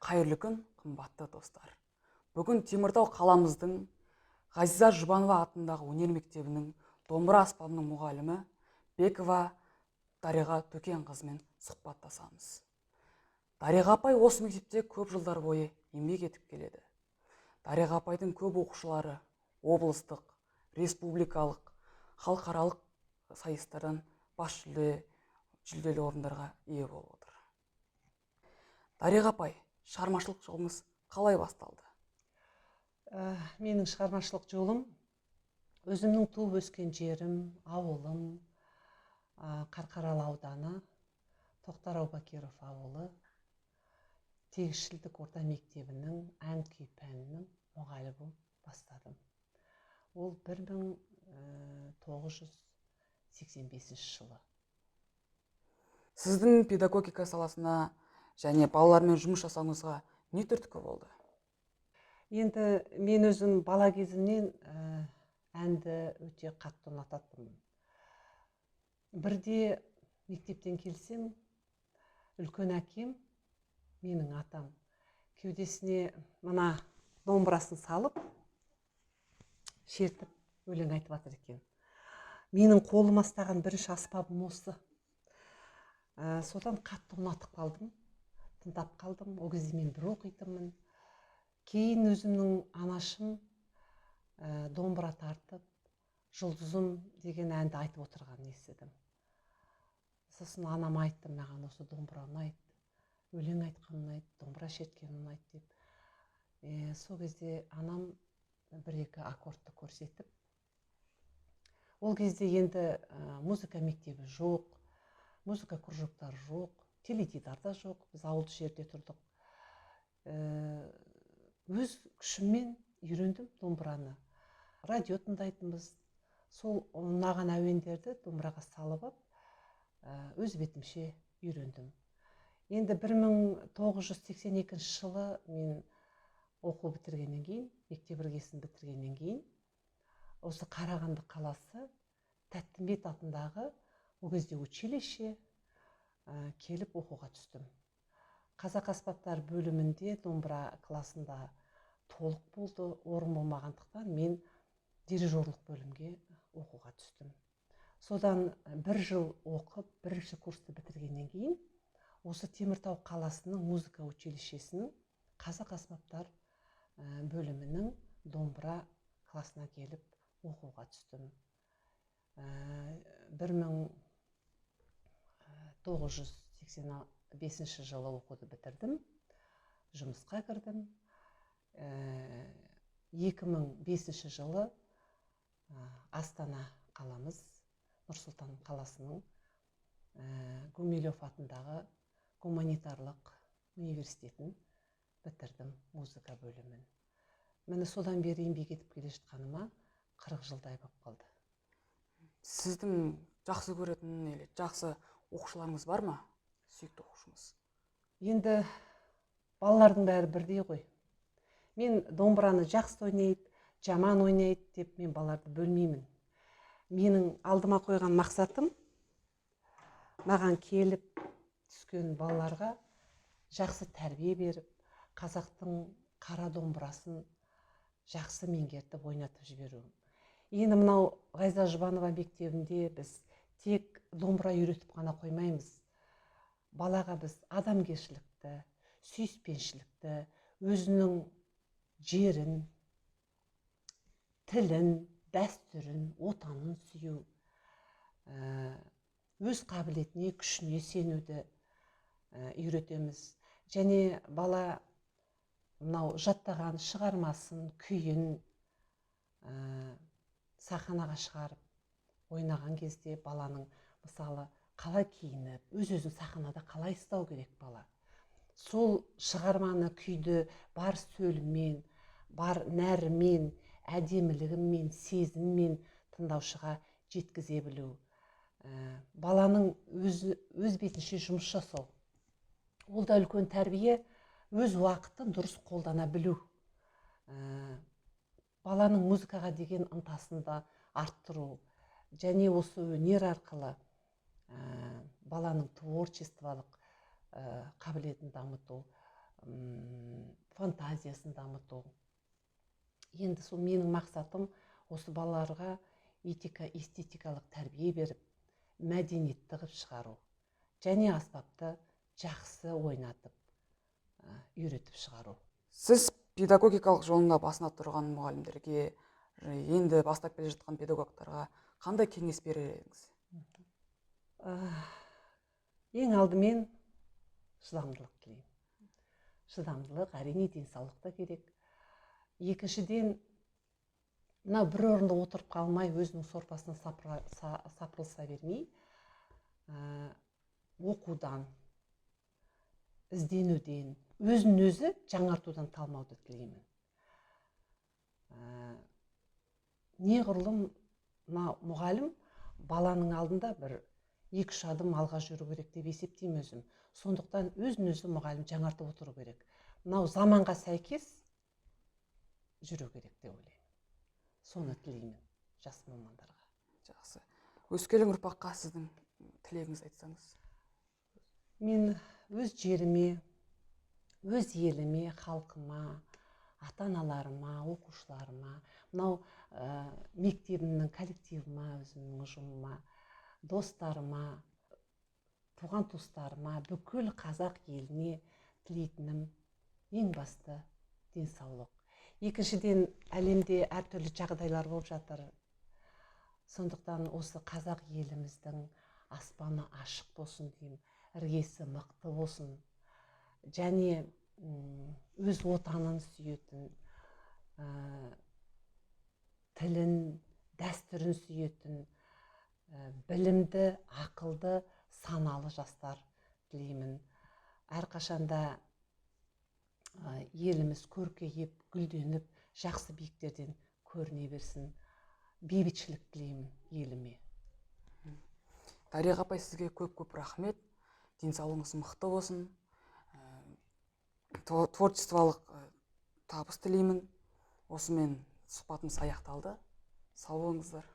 Қайырлы күн, қымбатты достар. Бүгін Теміртау қаламыздың Ғазиза Жұбанова атындағы өнер мектебінің домбыра аспабының мұғалімі Бекова Дариға Төкенқызымен сұхбаттасамыз. Дариға апай осы мектепте көп жылдар бойы еңбек етіп келеді. Дариға апайдың көп оқушылары облыстық, республикалық, халықаралық сайыстардан бас жүлде, жүлделі орындарға ие болып отыр. Дариға апай, шығармашылық жолыңыз қалай басталды? Менің шығармашылық жолым өзімнің туып өскен жерім, ауылым, Қарқаралы ауданы, Тоқтар Әубәкіров ауылы, Тегісшілдік орта мектебінің ән күй пәнінің мұғалімі болып бастадым. Ол 1985 жылы. Сіздің педагогика саласына және балалармен жұмыс жасауыңызға не түрткі болды? Енді мен өзім бала кезімнен әнді өте қатты ұнататынмын. Бірде мектептен келсем, үлкен әкем, менің атам, кеудесіне мына домбырасын салып, шертіп өлең айтып жатыр екен. Менің қолыма ұстаған бірінші аспабым осы. Содан қатты ұнатып қалдым, тыңдап қалдым. Ол кезде мен бір оқитынмын. Кейін өзімнің анашым домбыра тартып, «Жұлдызым» деген әнді айтып отырғанын естідім. Сосын анама айттым, маған осы домбыра ұнайды, өлең айтқан ұнайды, домбыра шерткен ұнайды деп. Сол кезде анам бір-екі аккордты көрсетіп, ол кезде енді музыка мектебі жоқ, музыка кружоктары жоқ, теледидар да жоқ, біз ауылды жерде тұрдық. Өз күшіммен үйрендім домбыраны. Радио тыңдайтынбыз, сол ұнаған әуендерді домбыраға салып алып, өз бетімше үйрендім. Енді 1982 жылы мен оқу бітіргеннен кейін, мектеп іргесін бітіргеннен кейін, осы Қарағанды қаласы Тәттімбет атындағы ол кезде училище келіп оқуға түстім. Қазақ аспаптар бөлімінде домбыра класында толық болды, орын болмағандықтан мен дирижерлық бөлімге оқуға түстім. Содан бір жыл оқып, бірінші курсты бітіргеннен кейін осы Теміртау қаласының музыка училищесінің қазақ аспаптар бөлімінің домбыра класына келіп оқуға түстім. 1985 жылы оқуды бітірдім, жұмысқа кірдім. 2005 жылы Астана қаламыз, Нұр-Сұлтан қаласының Гумилев атындағы гуманитарлық университетін бітірдім, музыка бөлімін. Міне, содан бері еңбек етіп келе жатқаныма 40 жылдай болып қалды. Сіздің жақсы көретін или жақсы оқушыларыңыз бар ма? Сүйікті оқушыңыз? Енді балалардың бәрі бірдей ғой. Мен домбыраны жақсы ойнайды, жаман ойнайды деп мен балаларды бөлмеймін. Менің алдыма қойған мақсатым маған келіп түскен балаларға жақсы тәрбие беріп, қазақтың қара домбырасын жақсы меңгертіп ойнатып жіберу. Енді мынау Ғазиза Жұбанова мектебінде біз тек домбыра үйретіп қана қоймаймыз. Балаға біз адамгершілікті, сүйіспеншілікті, өзінің жерін, тілін, дәстүрін, отанын сүю, өз қабілетіне, күшіне сенуді үйретеміз. Және бала мынау жаттаған шығармасын, күйін сахнаға шығарып ойнаған кезде баланың, мысалы, қалай киініп, өз-өзін сахнада қалай ұстау керек бала. Сол шығарманы, күйді бар сөлімен, бар нәрімен, әдемілігімен, сезіммен тыңдаушыға жеткізе білу. Баланың өз бетінше жұмыс жасау. Ол да үлкен тәрбие, өз уақытын дұрыс қолдана білу. Баланың музыкаға деген ынтасын да арттыру және осы өнер арқылы баланың творчестволық қабілетін дамыту. фантазиясын дамыту. Енді сол менің мақсатым осы балаларға этика, эстетикалық тәрбие беріп, мәдениетті қылып шығару және аспапты жақсы ойнатып, үйретіп шығару. Сіз педагогикалық жолында басында тұрған мұғалімдерге, енді бастап келе жатқан педагогтарға қандай кеңес берер едіңіз? Ең алдымен шыдамдылық тілеймін. Шыдамдылық, әрине, денсаулық та керек. Екіншіден, мына бір орында отырып қалмай, өзінің сорпасына сапырылса бермей, оқудан, ізденуден, өзін өзі жаңартудан талмауды тілеймін. Неғұрлым мына мұғалім баланың алдында бір 2-3 адым алға жүру керек деп есептеймін өзім. Сондықтан өзін өзі мұғалім жаңартып отыру керек. Мынау заманға сәйкес жүру керек деп ойлаймын. Соны тілеймін жас мамандарға. Жақсы. Өскелең ұрпаққа сіздің тілегіңізді айтсаңыз. Мен өз жеріме, өз еліме, халқыма, ата-аналарыма, оқушыларыма, мынау мектебімнің коллективіма, өзімнің ұжымыма, достарыма, туған туыстарыма, бүкіл қазақ еліне тілейтінім ең басты денсаулық. Екіншіден, әлемде әртүрлі жағдайлар болып жатыр. Сондықтан осы қазақ еліміздің аспаны ашық болсын деймін, іргесі мықты болсын. Және өз отанын сүйетін, тілін, дәстүрін сүйетін, білімді, ақылды, саналы жастар тілеймін. Әрқашанда еліміз көркейіп, гүлденіп, жақсы биіктерден көріне берсін. Бейбітшілік тілеймін еліме. Дариға апай, сізге көп-көп рахмет. Денсаулығыңыз мықты болсын. Творчестволық табыс тілеймін. Осымен сұхбатымыз аяқталды. Сау болыңыздар.